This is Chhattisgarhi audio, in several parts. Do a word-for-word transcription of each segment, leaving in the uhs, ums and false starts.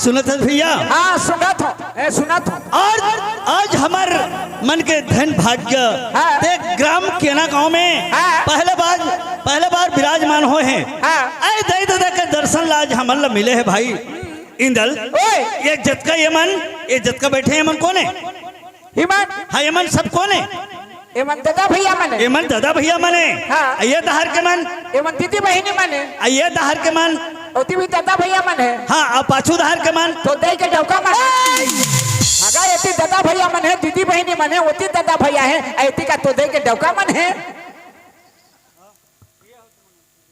सुनत हस भैया? हाँ, सुनत हँव, ए, सुनत हँव। आज, आज हमर मन के धन भाग्य, हाँ। ते ग्राम केना गांव में हाँ। पहले बार, पहले बार विराजमान होए हे। हाँ। अइ दाई ददा के दर्शन ला आज हमन ला मिले हे भाई। इंदल, ओए। ये जतका ये मन, ये जतका बैठे हे, ये मन कोन हे? हिमन। हाँ, ये मन सब कोन हे? एमन ददा भैया मन हे। एमन ददा भैया मन हे। हाँ। अ ये डहर के मन? एमन दीदी बहिनी मन हे। अ ये डहर के मन? ओती भी ददा भैया मन हे। हाँ, अ पाछू डहर के मन? तो दई के डौका मन हे। अगर एती ददा भैया मन हे, दीदी बहिनी मन हे, ओती ददा भैया हे, अ एती का तो दई के डौका मन हे।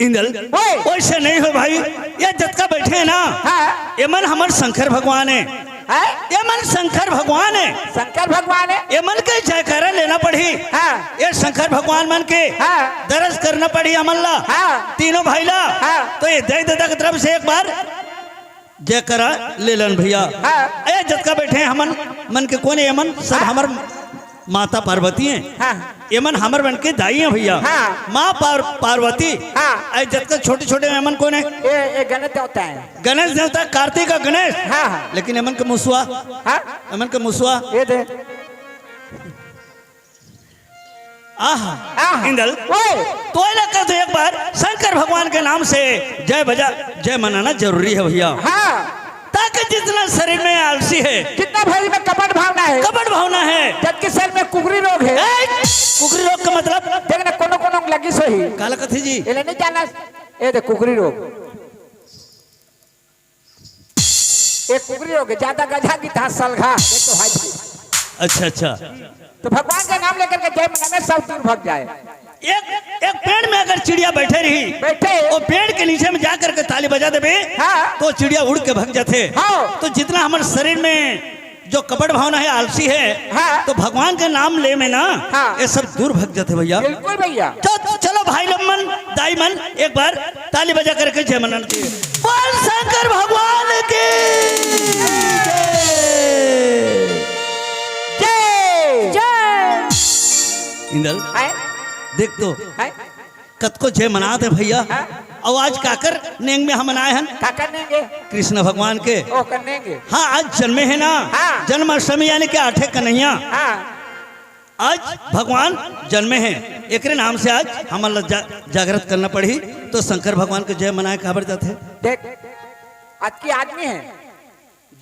इंदल, ओए। वैसे नहीं हो भाई, ये जतका बैठे हे ना, हाँ। ये मन हमर शंकर भगवान हे। हैं? ये मन शंकर भगवान हे। शंकर भगवान हे। ये मन के जयकारा लेना पड़ही। हाँ। ये शंकर भगवान मन के हाँ। दरस करना पड़ही हमन ला। हाँ। तीनों भाई ला। हाँ। तो ये दाई ददा के तरफ से एक बार जयकारा ले लन भैया। हाँ। ए, जतका बैठे हे हमन मन के कोन हे? एमन सब हाँ। हमर माता पार्वती हे। हाँ। एमन हमर मन के दाई हे भैया। हाँ। माँ पार-, पार्वती। हाँ। ए, जतका छोटे-छोटे एमन कोन हे? ए, ए गणेश देवता हे। गणेश देवता, कार्तिक अउ गणेश। हाँ, हाँ। लेकिन एमन के मुसवा। हाँ। एमन के मुसवा। ये दे। आहा, आहा। इंदल, ओए। तो एला कह दो एक बार, शंकर भगवान के नाम से जय बजा, जय मनाना जरूरी हे भैया। हाँ। ताकि जितना शरीर में आलसी हे, कितना भाई में कपट भावना हे, कपट भावना हे, जबकि शरीर में कुकरी रोग हे। ए, कुकरी रोग का मतलब? देख ना, कोनो कोनो लगिस होही। काला कथे जी? एला नहीं जाना। ए दे कुकरी रोग। एक कुकरी रोग हे, ज्यादा गजा की तहाँ सलघा, देख तो हाय भाई। अच्छा, अच्छा। तो भगवान का नाम लेकर के जय मनाना, सब दूर भग जाए। एक, एक पेड़ में अगर चिड़िया बैठे रही, बैठे। वो पेड़ के नीचे में जा करके ताली बजा देबे, हाँ। तो चिड़िया उड़ के भग जाथे। हाँ। तो जितना हमर शरीर में जो कपट भावना हे, आलसी हे, हाँ। तो भगवान के नाम ले में ना, हाँ। ये सब दूर भग जाथे भैया। बिल्कुल भैया। तो, तो चलो भाई लोग मन, दाई मन, एक बार ताली बजा करके जय मनाना चाहिए। बोल शंकर भगवान की जय। जय। इंदल, हैं? देख तो, हैं? कतको जय मनात हे भैया। हाँ? अउ आज काकर नेंग में हमन आए हन? काकर नेंग हे? कृष्ण भगवान के। ओकर नेंग हे। हाँ, आज जन्मे हे ना। हाँ। जन्माष्टमी यानी कि आठे कन्हैया। हाँ। आज भगवान जन्मे हे, एकरे नाम से आज हमन ला जा-, जागृत करना पड़ही। तो शंकर भगवान के जय मनाए काबर जाथे? देख, आज की आदमी हे,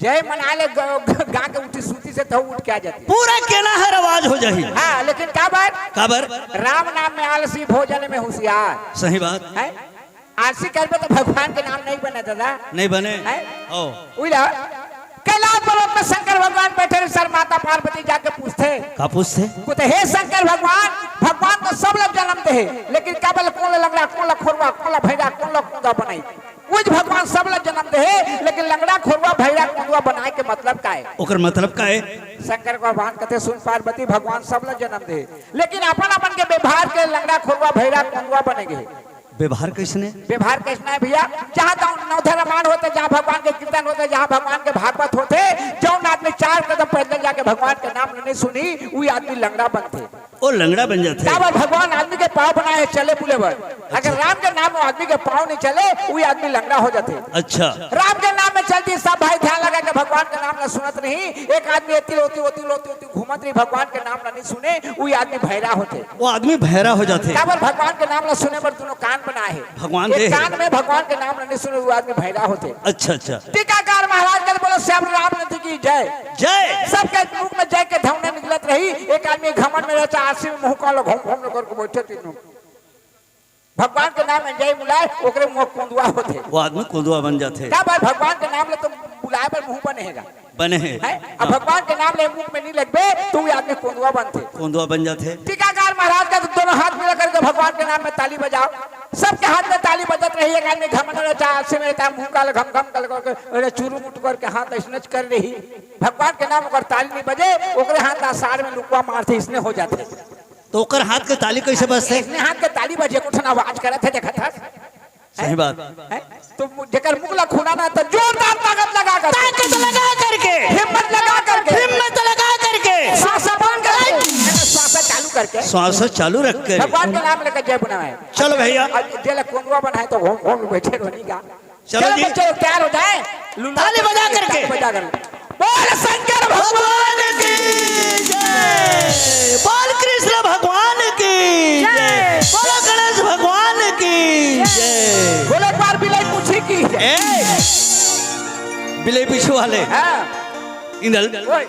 जय मना ले ग-, ग-, गा के उठी सूती से तो उठ के आ जाती। पूरा केना हर आवाज हो जाही। हाँ, लेकिन काबर? काबर? राम नाम में आलसी, भोजन में होशियार। सही बात। हैं? आलसी करबे तो भगवान के नाम नहीं बने दादा। नहीं बने। हैं? ओ। उइला, कैलाश पर्वत में शंकर भगवान बैठे रहे, सर माता पार्वती जाके पूछथे। का पूछथे? कहथे, "हे शंकर भगवान, भगवान तो सब ला जन्म दे हे, लेकिन काबर कोन ला लंगड़ा, कोन ला खोरवा, कोन ला भैरा, कोन ला कोंदवा बनाई?" उज भगवान सब ला जन्म दे हे, लेकिन लंगड़ा, खोरवा, भैरा, कोंदवा बनाए के मतलब का हे? ओकर मतलब का हे? शंकर भगवान कहथे, "सुन पार्वती, भगवान सब ला जन्म दे हे, लेकिन अपन अपन के व्यवहार के लंगड़ा, खोरवा, भैरा, कोंदवा बने गे हे।" व्यवहार कइसने? व्यवहार कइसने हे भैया? जहाँ तहाँ नवधा रमायण होथे, जहाँ भगवान के कीर्तन होथे, जहाँ भगवान के भागवत होथे, जौन आदमी चार कदम पैदल जाके भगवान के नाम नहीं सुनी, उही आदमी लंगड़ा बनथे। ओ लंगड़ा बन जाथे। काबर भगवान आदमी के पाँव बनाए हे चले बुले बर। अगर अच्छा। राम के नाम में आदमी के पाँव नहीं चले, उही आदमी लंगड़ा हो जाथे। अच्छा। राम के नाम में चलती सब भाई ध्यान लगा के भगवान के नाम ला सुनत नहीं। एक आदमी एती ओती, ओती ओती, ओती घूमत रही, भगवान के नाम ला नहीं सुने, उही आदमी भैरा होथे। वो आदमी भैरा हो जाथे। काबर भगवान के नाम ला सुने बर दुनों कान बनाए हे। भगवान एक दे हे। कान में भगवान के नाम ला नहीं सुने, वो आदमी भैरा होथे। अच्छा, अच्छा। टीकाकार महाराज के बोलो, श्याम राम नदी की जय। जय। सबके मुख में जय के ध्वनि निकलत रही। एक आदमी घमंड में रहता, आलसी में मुंह काला घूम घूम करके बैठे तीनों। भगवान के नाम में जय बुलाए, ओकरे मुंह कोंदुआ होथे। वो आदमी कोंदुआ बन जाथे। काबर भगवान के नाम ले तो बुलाए बर मुंह बने हे गा। बने हे। हैं? अब हाँ। भगवान के नाम ले मुंह में नहीं लगबे, तो वो आदमी कोंदुआ बनथे। कोंदुआ बन जाथे। टीकाकार महाराज का तो दोनों हाथ मिला करके भगवान के नाम में ताली बजाओ। सबके हाथ में ताली बजत रही, एक आदमी घमंड में रहता, आलसी में रहता, मुंह काला घम घम कर करके, अरे चुरू मुटू करके हाथ ऐसने कर रही। भगवान के नाम ओकर ताली नहीं बजे, ओकरे हाथ ला सार में लुकवा मारथे, इसने हो जाथे। तो ओकर हाथ के ताली कैसे बजथे? इसने हाथ के ताली बजे, कुछ ना आवाज करत हे, देखत हस? सही बात। हैं? तो मु-, जेकर मुख ला खुला ना, तो जोरदार ताकत लगा कर। ताकत लगा करके। हिम्मत लगा करके। हिम्मत लगा करके। श्वास बांध करके। श्वास चालू करके। श्वास चालू रख के। भगवान के नाम लेकर जय बनाए। चलो भैया। अब जेला कोंदुआ बनाए तो घूम घूम बैठे रहनी का। चलो चलो जी। बच्चों, तैयार हो जाए। लूलो ताली बजा करके। ताली बजा करके। बोल शंकर भगवान की जय, बोल कृष्ण भगवान की जय। जय, बोलो गणेश भगवान की जय। जय। बोलो एक बार बिलाई पूछी की जय। ए, बिलाई पीछू वाले। हाँ। इंदल। ओए।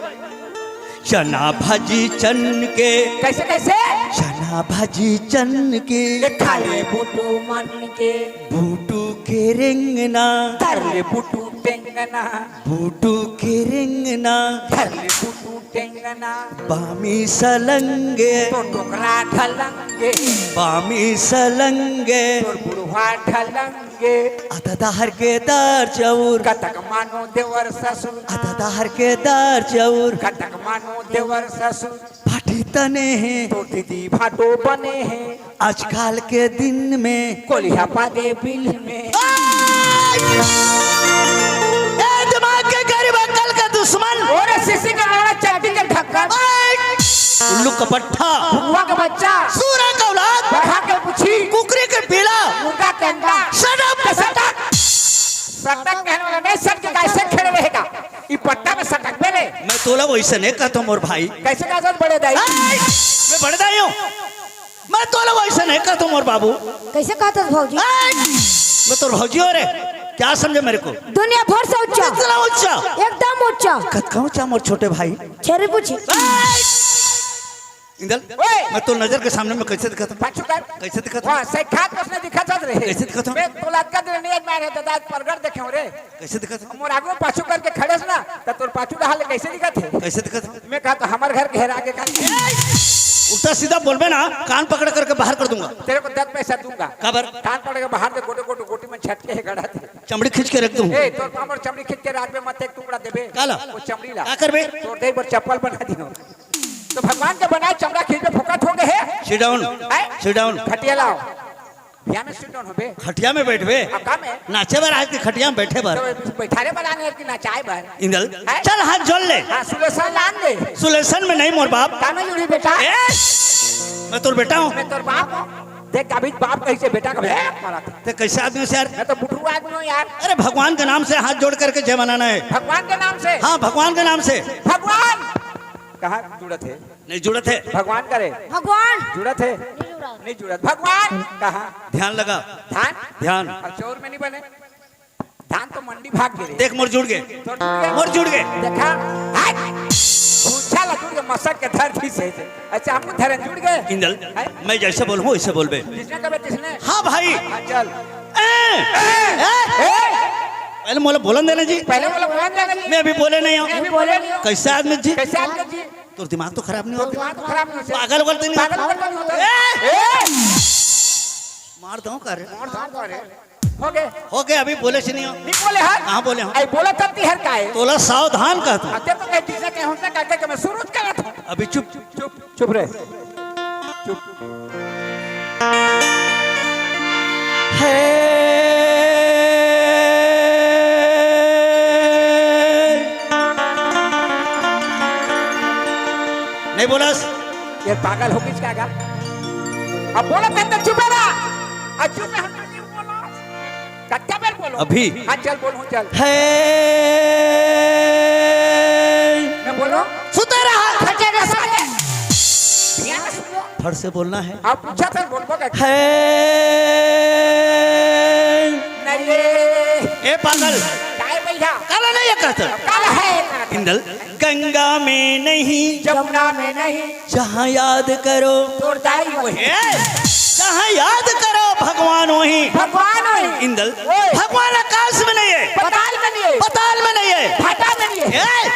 चना भाजी चन के। कैसे, कैसे? चना भाजी चन के। ये खा ले बूटू मन के। बूटू के रेंगना। धर ले बूटू टेंगना। बूटू के रेंगना। धर ले बूटू टेंगना। बामी सलंगे। तो टोकरा ढलंगे। बामी सलंगे। तोर बुढ़वा ढलंगे। आधा दाहर के दार चाउर। कतक मानो देवर ससुर। आधा दाहर के दार चाउर। कतक मानो देवर ससुर। भाटी तने हे। तोर दीदी भाटो बने हे। आजकल के दिन में। कोलिहा पागे बिल में। ए दिमाग के गरीब अक्कल का दुश्मन। ओरे सीसी के नारा चड्डी के ढक्कन। उल्लू कपट्ठा। भुआ के बच्चा। सूरा का औलाद। बढ़ा के पूछी। कुकरी के पीला। मुर्गा के अंडा। Shut up। सटक। सटक कहने वाला नहीं, सट के कैसे खड़े रहेगा? ई पट्टा में सटक बे रे। मैं तोला वैसे नहीं कहता मोर भाई। कैसे कहता बड़े दाई? ए! मैं बड़े दाई हूँ। मैं तोला वैसे नहीं कहता मोर बाबू। कैसे कहता भौजी? ए! मैं तोर भौजी हो रे। क्या समझे मेरे को? दुनिया भर से ऊंचा। इतना ऊंचा। एकदम ऊंचा। कतका ऊंचा मोर छोटे भाई? छेरी पूछी। ए! इंदल, ओए! मैं तो नजर के सामने में कैसे दिखत हूँ? पाछू कर। कैसे दिखत हूँ? वाह, सही खात उसने दिखत हत रे। कैसे दिखत हूँ? मैं तोला कद नहीं आज मारे दादा, आज परगट देखे हूँ रे। कैसे दिखत हूँ? मोर आगू पाछू करके खड़े ना, त तोर पाछू रहा ले कैसे दिखत है? कैसे दिखत हूँ? मैं कहा तो हमारे घर के हेरा के कान। उल्टा सीधा बोलबे ना, कान पकड़ करके बाहर कर दूंगा। तेरे को दस पैसा दूंगा। काबर? कान पकड़ के बाहर दे, गोटे गोटे गोटी में छटके है गड़ा थे। चमड़ी खींच के रख दूं। ए, तोर पामर चमड़ी खींच के रात में मत एक टुकड़ा देबे। काला? वो चमड़ी ला। का करबे? तोर दे पर चप्पल बना दियो। तो भगवान के बनाए चमड़ा खींच में फुकट हो गए है। Sit down। हैं? Sit down। खटिया लाओ। बिया में sit down होबे। खटिया में बैठबे? अब का में? नाचे बर आज के खटिया में बैठे बर। तो बैठारे बनाने की नचाए बर। इंदल, हैं? चल हाथ जोड़ ले। हाँ, सुलेसन लान दे। सुलेसन में नहीं मोर बाप। कानो जुड़ी बेटा। ए! मैं तोर बेटा हूँ। मैं तोर बाप हूँ। देख अभी बाप कैसे बेटा का भेंट मारा था। ते कैसे आदमी हो यार? मैं तो बुटरू आदमी हूँ यार। अरे भगवान के नाम से हाथ जोड़ करके जय मनाना है। भगवान के नाम से? हाँ, भगवान के नाम से। भगवान। कहाँ जुड़त है? नहीं जुड़त है। भगवान करे। भगवान। जुड़त है। नहीं जुड़त। नहीं जुड़त। भगवान। कहाँ? ध्यान लगा। धान? ध्यान। और चौर में नहीं बने। धान तो मंडी भाग गए। देख मोर जुड़ गए। तो जुड़ गए। मोर जुड़ गए। देखा? हाय। पूछा ला जुड़ गए मसक के धरती से। अच्छा, हमको धरन जुड़ गए। इंदल, हैं? मैं जैसे बोलूँ वैसे बोलबे। जिसने कबे तिसने। हाँ भाई। हाँ, चल। ए, ए, ए। पहले मोला बोलन देना जी। पहले मोला बोलन देना जी। मैं अभी बोले नहीं हूँ। मैं अभी बोले नहीं हूँ। कैसे आदमी जी? कैसे आदमी जी? तोर दिमाग तो खराब नहीं तो होता? दिमाग तो खराब नहीं होता। पागल उगल तो नहीं पागल होता? उगल तो नहीं होता। ए! ए! मार दो कर। मार दो कर। हो गए। हो गए, अभी बोले से नहीं हो। नहीं बोले हर। कहाँ बोले हो? आई बोला तब ती हर का है? तोला सावधान कहता हूँ। अब तो कहीं जिसने कहीं हमसे कहते कि मैं शुरू करता हूँ। अभी चुप। चुप, चुप रे। चुप। हे। नहीं बोलस? ये पागल हो गई क्या? अब बोला तब तो चुप है ना। अब चुप है, हम नहीं बोला। कत्ता बेर बोलो। अभी। हाँ, चल, बोलूँ, चल। हे। मैं बोलो। सुते रहा। खटे रहा साले। ध्यान से बोलो। फट से बोलना है। आप पूछा था, बोलबो का? हे। नहीं ये। ए पागल। काय भैया? काला नहीं ये कहता। काला है। इंदल। गंगा में नहीं, जमुना में नहीं, जहाँ याद करो। तोर दाई वही। ए, जहाँ याद करो भगवान वही। भगवान वही। इंदल, ओए। भगवान आकाश में नहीं है। पताल में नहीं है। पताल में नहीं है। भाटा में नहीं है। ए,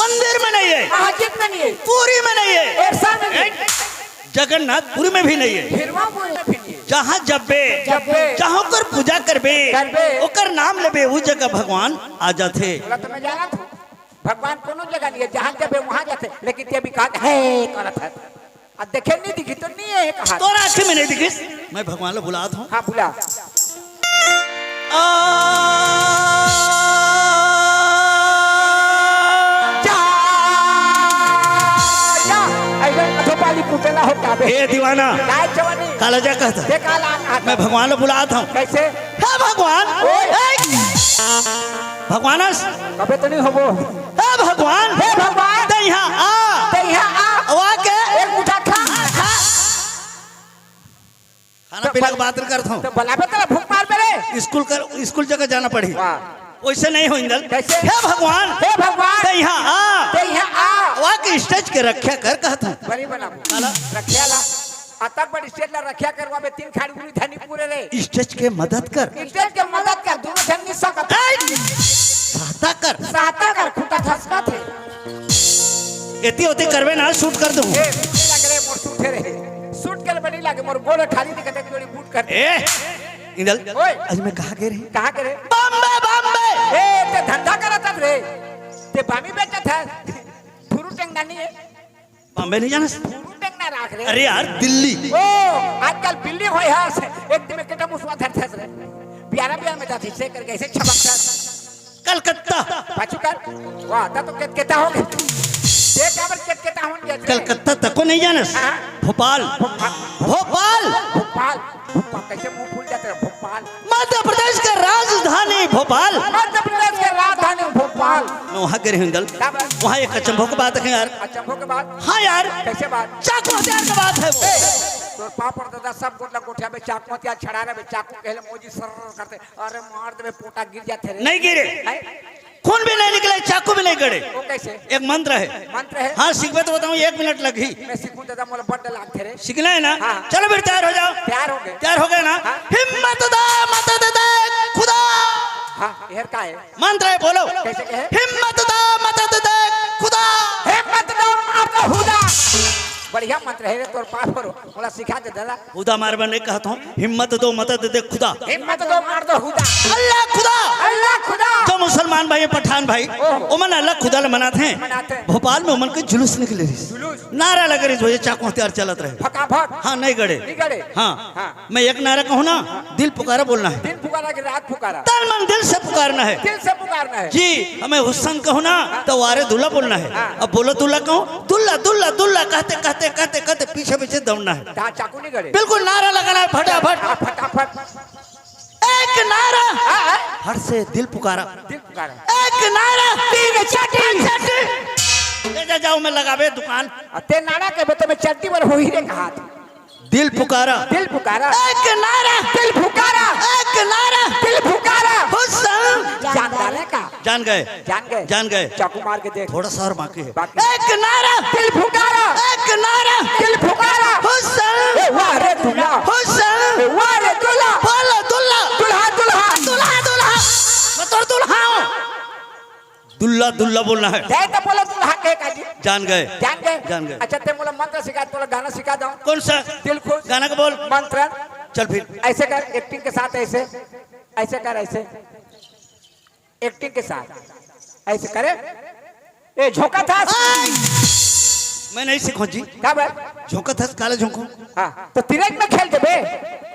मंदिर में नहीं है। मस्जिद में नहीं है। पुरी में नहीं है। एरसा में नहीं है। ए, जगन्नाथपुरी में भी नहीं है। हिरवापुरी में भी नहीं है। जहाँ जब्बे, जब्बे। जहाँ ओकर पूजा करबे, करबे। ओकर नाम लेबे, उ जगह भगवान आ जाथे। बोला तो मैं जाना था। भगवान कोनो जगह नहीं है, जहाँ जबे वहाँ जाथे, लेकिन ते अभी कहा है करत है। अब देखे नहीं दिखी तो नहीं है कहा। तोर आँखी में नहीं दिखिस? मैं भगवान ला बुलात हूँ। हाँ, बुला। आ। जा, जा। ऐसे अधोपाली कुटेला हो क्या बे? ए दीवाना। काय जवानी? काला जा कहता। ते काला आता। मैं भगवान ला बुलात हूँ। कैसे? हे भगवान। भगवान, ओए। ए! भगवान अस, कबे तो नहीं होबो। हे भगवान, हे भगवान। ते यहाँ आ। ते यहाँ आ। आवा के एक मुठा खा। खा। खाना पीना के बात करत हूँ। तो बलाबे तो भूख मार मेरे। स्कूल कर, स्कूल जगह जाना पड़ी। वाह। वैसे नहीं हो इंदल। कैसे? हे भगवान, हे भगवान। ते यहाँ आ। ते यहाँ आ। आवा के स्टेज के रक्षा कर कहत हूँ। बड़ी बनाबो। काला? रक्षा ला। अतक बड़ स्टेज ला रक्षा करवाबे, तीन खाड़ी गुरु धनी पूरे रे। स्टेज के मदद कर। स्टेज के मदद कर, दोनों झन नहीं सकत। ए! सहायता कर। सहायता कर, खूंटा धसकत हे। एती ओती करबे ना, शूट कर दूँ। ए, लग रे, मोर सूट हे रे। सूट कर बड़ी लागे, मोर गोड़ खाली दिखत हे, जोड़ी बूट कर। ए, इंदल, ओए। आज मैं कहाँ गे रही? कहाँ गे रहे? बॉम्बे, बॉम्बे। ए, ते धंधा करत हस रे। ते बामी बेचत हस। फुरू टेंगना नहीं है। बॉम्बे नहीं जानस? फुरू टेंगना राख रे। अरे यार, दिल्ली। ओ, आजकल बिल्ली होय हस। एक दिन में केटा मुसवा धरत हस रे। बियारा बियारा में जाती से करके ऐसे छपक कर। कलकत्ता। पाछू कर। वाह, ता तो केतकेता हो गया। देख, काबर केतकेता हो गया। कलकत्ता तको नहीं जानस? हाँ। भोपाल। भोपाल। भोपाल। भोपाल। भोपाल। कैसे मुंह फूल जाते हैं? भोपाल। मध्य प्रदेश के राजधानी भोपाल। मध्य प्रदेश के राजधानी भोपाल। नोहा गे रहे इंदल। काबर? वहाँ एक अचंभो के बात है यार। अचंभो के बात? हाँ यार। कैसे बात? चाकू हथियार के बात है वो। ए, तोर पापड़ दादा सब गोटला गोठिया में चाकू हथियार छड़ा रहे, चाकू कहले मोजी सर्र करते। अरे मार देबे, पोटा गिर जाथे रे। नहीं गिरे। हैं? खून भी नहीं निकले, चाकू भी नहीं गड़े। वो कैसे? एक मंत्र है। मंत्र है? हाँ, सीखबे तो बताऊँ, एक मिनट लगही। मैं सीखूं दादा, मोला बड्ड लागथे रे। सीखना है ना? हाँ। चलो फिर तैयार हो जाओ। तैयार हो गए। तैयार हो गए ना? हाँ। हिम्मत दा मदद दे खुदा। हाँ, हेर का है? मंत्र है, बोलो। कैसे कहे? हिम्मत दा मदद दे खुदा। हिम्मत दा मदद खुदा। बढ़िया मंत्र है रे, तोर पास पर मोला सिखा दे दादा। खुदा मार बने कहत हूँ, हिम्मत दो मदद दे खुदा। हिम्मत दो मार दो खुदा। अल्लाह खुदा। अल्लाह खुदा। जो मुसलमान भाई, पठान भाई, ओहो। ओमन अल्लाह खुदा ले मनात हैं। मनात हैं। भोपाल में ओमन के जुलूस निकले रहिस। जुलूस। नारा लगे रहिस, भैया चाकू हथियार चलत रहे। फटाफट। हाँ, नहीं गड़े। नहीं गड़े। हाँ। हाँ। मैं एक नारा कहूँ ना, दिल पुकारा बोलना है। दिल पुकारा कि रात पुकारा? तन मन दिल से पुकारना है। दिल से पुकारना है। जी, हमें हुस्न कहूँ ना, तो वारे दुल्ला बोलना है। हाँ। अब बोलो दुल्ला कहूँ, दुल्ला, दुल्ला, दुल्ला कहते, कहते, कहते, कहते पीछे, पीछे दौड़ना है। ता चाकू नहीं गड़े। बिल्कुल नारा लगाना है फटाफट। हाँ, फटाफट। एक नारा, हाँ, हाँ। हर से दिल पुकारा। दिल पुकारा। एक नारा, तीन चट्टी। चट्टी। ले जा, जाओ, मैं लगावे दुकान। आ, ते नारा के बे तो मैं चट्टी पर हो ही रे कहा था। दिल पुकारा। दिल पुकारा। एक नारा। दिल पुकारा। एक नारा। दिल पुकारा। हुस्न। जानदार है का? जान गए। जान गए। जान गए। चाकू मार के देख। थोड़ा सा और बाकी है। बाकी। एक नारा। दिल पुकारा। एक नारा। दिल पुकारा। हुस्न। ए, वाह रे दुल्हा। हुस्न। ए, वाह रे दुल्हा। बोलो दुल्ला। दुल्हा, दुल्हा। दुल्हा, दुल्हा। मैं तोर दुल्हा हूँ। दुल्ला, दुल्ला बोलना है। जय तो बोलो दुल्हा के का जी। जान गए। जान गए? जान गए। अच्छा, ते मोला मंत्र सिखा, तोला गाना सिखा दो। कौन सा? दिल खुश। गाना का बोल। मंत्र। चल फिर। ऐसे कर, एक्टिंग के साथ ऐसे। ऐसे कर, ऐसे। एक्टिंग के साथ। ऐसे करे। ए, झोंका था। आय! मैं नहीं सीखूं जी। का बे? झोंका था, काला झोंकू। हाँ, तो तिरंग में खेल देबे।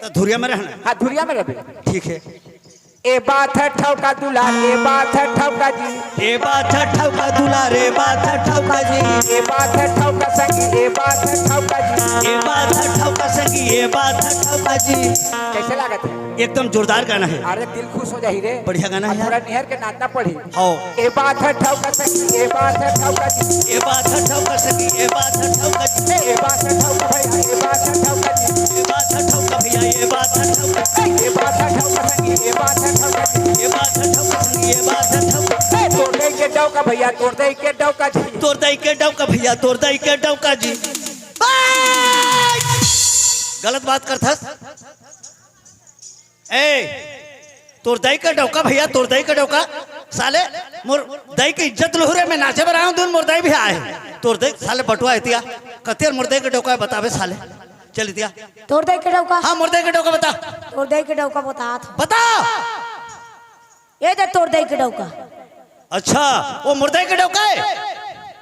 तो धुरिया में रहना। हाँ, धुरिया में रहबे। ठीक है। ए बात है ठौका दुलार, ए बात है ठौका जी। ए बात है ठौका दुलार, ए बात है ठौका जी। ए बात है ठौका संगी, ए बात है ठौका जी। ए बात है ठौका संगी, ए बात है ठौका जी। कैसे लागत है? एकदम जोरदार गाना है। अरे दिल खुश हो जाही रे। बढ़िया गाना है अब यार। थोड़ा निहर के नाचना पड़ी। हाँ। ए बात है ठौका संगी, ए बात है ठौका जी। ए बात है ठौका संगी, ए बात है ठौका जी। ए बात है ठौका भैया, ए बात है ठौका जी। ए बात है ठौका भैया, ए बात है ठौका। ए बात है ठौका संगी, ए बात है ठौका जी। ए बात है ठौका संगी, ए बात है ठौका। ए तोर दई के डौका भैया, तोर दई के डौका जी। तोर दई के डौका भैया, तोर दई के डौका जी। गलत बात करथस। ए, तोर दाई के डौका भैया, तोर दाई के डौका। साले, मोर दाई के इज्जत लुहू रे, मैं नाचे बर आया हूँ, दून मोर दाई भी आए। तोर दाई, साले बटुआ एतिया, कतियर मोर दाई के डौका बताबे साले। चल एतिया। तोर दाई के डौका? हाँ, मोर दाई के डौका बता। तोर दाई के डौका बता। बता। ये दे तोर दाई के डौका। अच्छा, वो मोर दाई के डौका है?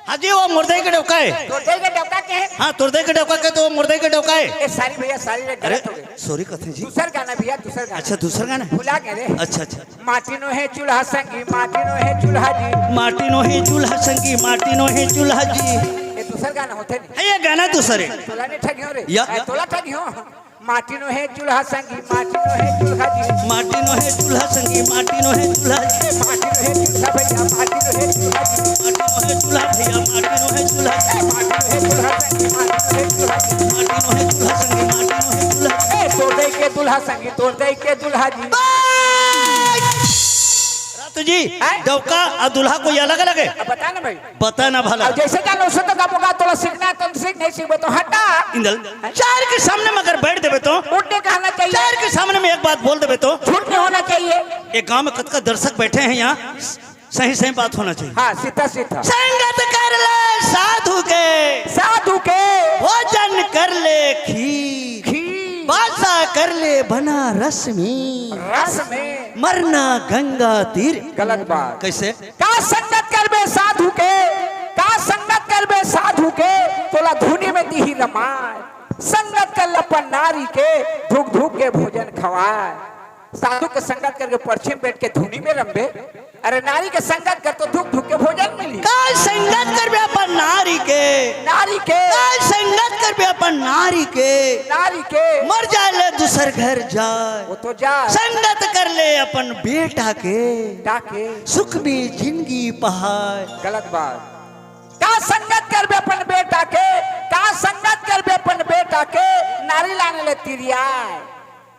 हाँ जी, वो मोर दाई के डौका है। तोर दाई के डौका के है? हाँ, तोर दाई के डौका के तो वो मोर दाई के डौका है। ए, sorry भैया, sorry रे, अरे, गलत हो गए। Sorry कथे जी। दूसर गाना भैया, दूसर गाना। अच्छा, दूसर गाना? भुला गए रे। अच्छा, अच्छा। माटी नो है चूल्हा संगी, माटी नो है चूल्हा जी। माटी नो है चूल्हा संगी, माटी नो है चूल्हा जी। ये दूसर गाना होते नहीं। है, ये गाना दूसर है। तोला नहीं ठगियो रे। या। ए, तोला ठगियो। माटी नोहे चूल्हा संगी, माटी नोहे चूल्हा जी। माटी नोहे चूल्हा संगी, माटी नोहे चूल्हा जी। ए, माटी नोहे चूल्हा भैया, माटी नोहे चूल्हा जी। माटी नोहे चूल्हा भैया, माटी नोहे चूल्हा जी। ए, माटी नोहे चूल्हा संगी, माटी नोहे चूल्हा जी। माटी नोहे चूल्हा संगी, माटी नोहे चूल्हा जी। ए, तोर दई के दूल्हा संगी, तोर दई के दूल्हा जी। रातू जी, हैं? डौका अउ दूल्हा कोई अलग-अलग हे? अब बता ना भाई। बता ना भला। अब जैसे जानो उसे तो कबो का तोला सीखना हे तो सीख, नहीं सीखबे तो हटा। इंदल, चार के सामने में अगर बैठ देबे तो? उठ के कहना चाहिए। चार के सामने में एक बात बोल देबे तो? झूठ नहीं होना चाहिए। एक गांव में कतका दर्शक बैठे हैं यहाँ, सही सही बात होना चाहिए। हाँ, सीधा सीधा। संगत कर ले साधु के, साधु के। भोजन कर ले खीर, खीर। बासा कर ले बनारस में, रस में। मरना गंगा तीर। गलत बात। कैसे? का संगत करबे साधु के, का संगत करबे साधु के, तोला धुनी में दिही रमाय। संगत कर ले अपन नारी के, धुक धुक के भोजन खवाय। साधु के संगत करके परछी में बैठ के धुनी में रमबे, अरे नारी के संगत कर तो धुक धुक के भोजन मिली। का संगत करबे अपन नारी के, नारी के। का संगत करबे अपन नारी के, नारी के। मर जाय ले दूसर घर जाय, वो तो जाय। संगत कर ले अपन बेटा के, बेटा के। सुख में जिंदगी पहाय। गलत बात। का संगत करबे अपन बेटा के, का संगत करबे अपन बेटा के, नारी लाने ले तिरियाय।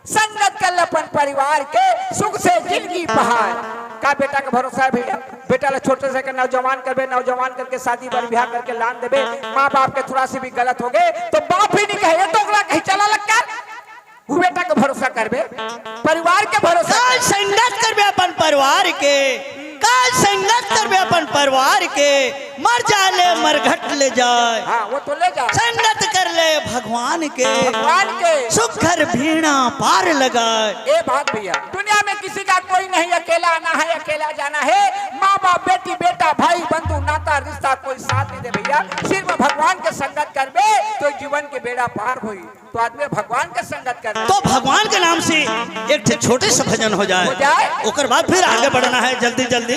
संगत कर ले अपन परिवार के, सुख से जिंदगी पहाय। का बेटा के भरोसा हे भैया? बेटा ला छोटे से के नौजवान करबे, नौजवान करके शादी बर ब्याह करके लान देबे, माँ बाप के थोड़ा सी भी गलत होगे तो बाप ही नहीं कहे, "ये तो ओकरा कही चला लग कर।" वो बेटा के भरोसा करबे, परिवार के भरोसा का करबे। संगत करबे अपन परिवार के, का संगत करबे अपन परिवार के, मर जाय ले मरघट ले जाय। हाँ, वो तो ले जाय। संगत कर ले भगवान के, भगवान के। सुख घर बेड़ा पार लगाय। ए बात भैया, दुनिया में किसी का कोई नहीं अकेला आना है, अकेला जाना है। माँ बाप, बेटी बेटा, भाई बंधु, नाता रिश्ता कोई साथ नहीं दे भैया। सिर्फ भगवान के संगत करबे तो जीवन के बेड़ा पार होई। तो आदमी भगवान के संगत करबे। तो भगवान के नाम से एक ठे छोटे से भजन हो जाय। हो जाय। ओकर बाद फिर आगे बढ़ना है जल्दी जल्दी।